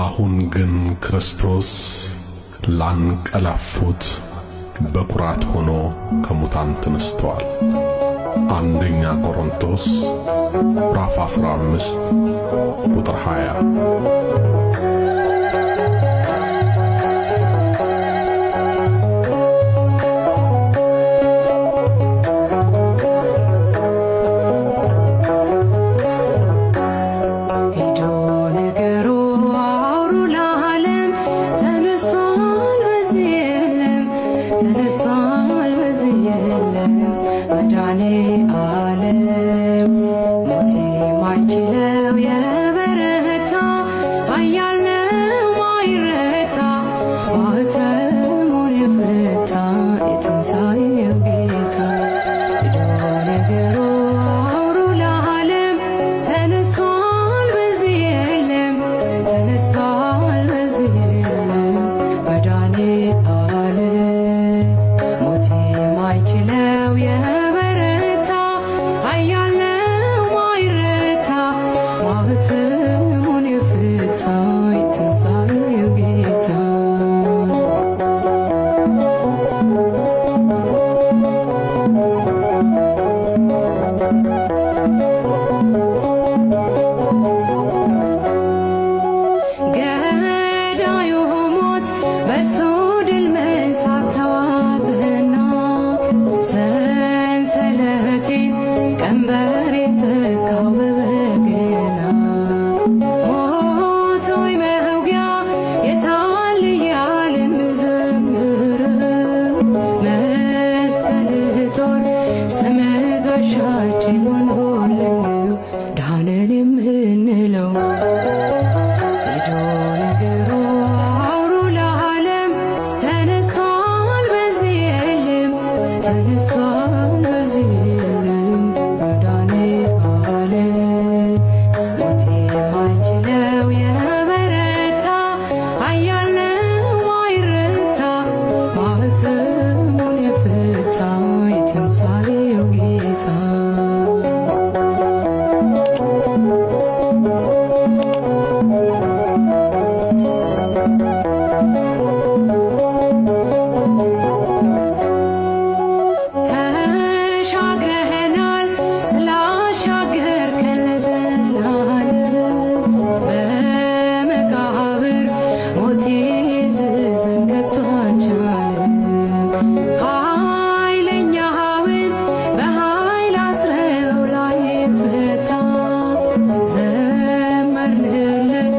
አሁን ግን ክርስቶስ ላንቀላፉት በኩራት ሆኖ ከሙታን ተነስተዋል። አንደኛ ቆሮንቶስ ምዕራፍ 15 ቁጥር 20። ሄዶ ነገሩ አውሩ ለዓለም፣ ተነስቷል በዚህ የለም፣ ተነስቷል በዚህ የለም መድኃኔዓለም። ሞት የማይችለው የበረታ፣ ኃያል ነው ማይረታ፣ ማኅተሙን የፈታ የትንሣኤው ጌታ። ሄዶ ነገሩ አውሩ ለዓለም፣ ተነስቷል በዚህ የለም፣ ተነስቷል በዚህ የለም መድኃኔዓለም። ሞት የማይችለው የበረታ፣ ኃያል ነው ማይረታ፣ ማኅተሙን የፈታ የትንሣኤው ጌታ። ገዳዩ ሞት በእርሱ ድል መንሳት ተዋጥና፣ ሰንሰለቴን ቀንበሬን ተካው በበገና። ሞት ሆይ መውጊያ የታል እያልን ምንዘምረው፣ መስቀልህ ጦር ስምህ ጋሻችን ሆኖልን ነው ዳንን የምንለው። ሄዶ ነገሩ አውሩ ለዓለም፣ ተነስቷል በዚህ የለም፣ ተነስቷል በዚህ የለም መድኃኔዓለም። ሞት የማይችለው የበረታ፣ ኃያል ነው ማይረታ፣ ማኅተሙን የፈታ የትንሣኤው ጌታ። ተሻግረናል ስላሻገርከን ለዘላለም፣ በመቃብር ሞት ይዝዘን ከቶ አልቻለም። ኃይለኛውን በኃይል አስረው ላይፈታ፣ ዘመርንልህ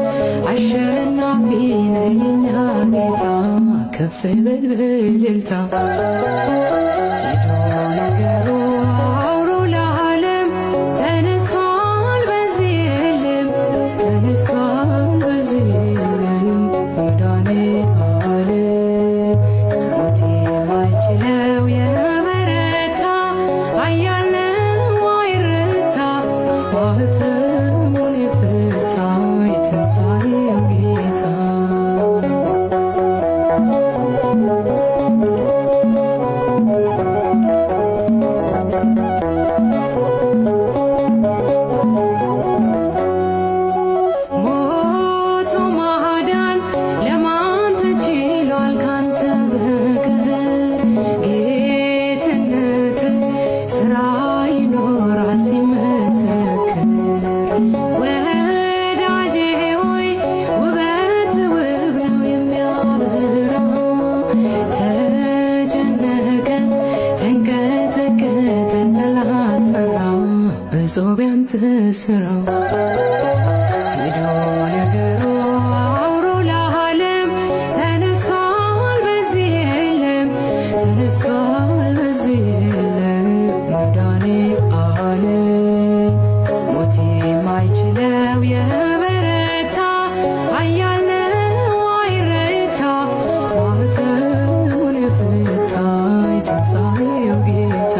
አሸናፊ ነህ የኛ ጌታ፣ ከፍ በል በእልልታ። ሄዶ ነገሩ አውሩ ለዓለም፣ ተነስቷል በዚህ የለም፣ ተነስቷል በዚህ የለም መድኃኔዓለም። ሞት የማይችለው የበረታ፣ ኃያል ነው ማይረታ፣ ማኅተሙን የፈታ የትንሣኤው ጌታ። ሞቶ ማዳን ለማን ተችሏል ካንተ በቀር? ጌትነት ስራ ይኖራል ሲመሰክር። ወዳጄ ሆይ ውበት ውብ ነው የሚያበራ፣ ተጨነቀ ተንቀጠቀጠ ጠላት ፈራ፣ በጾም ያንተ ስራ። ሄዶ ነገሩ አውሩ ለዓለም፣ ተነስቷል በዚህ የለም፣ ተነስቷል በዚህ የለም መድኃኔዓለም። ሞት የማይችለው የበረታ፣ ኃያል ነው አይረታ፣ ማኅተሙን የፈታ የትንሣኤው ጌታ።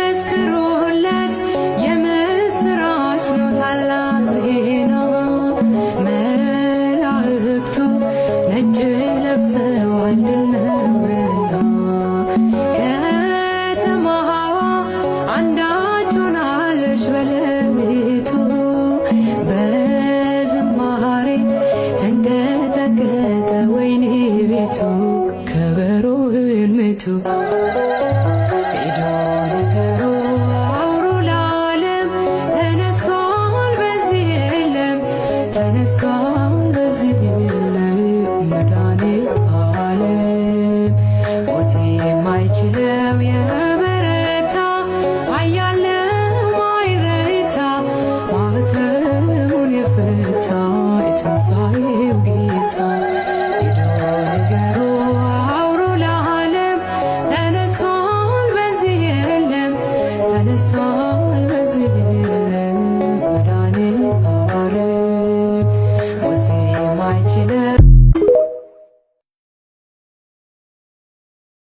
መስክሩለት የምስራች ነው ታላቅ ዜና፣ መላእክቱ ነጭ ተንቀጠቀጠ ወይኔ ቤቱ ከበሮውን ምቱ።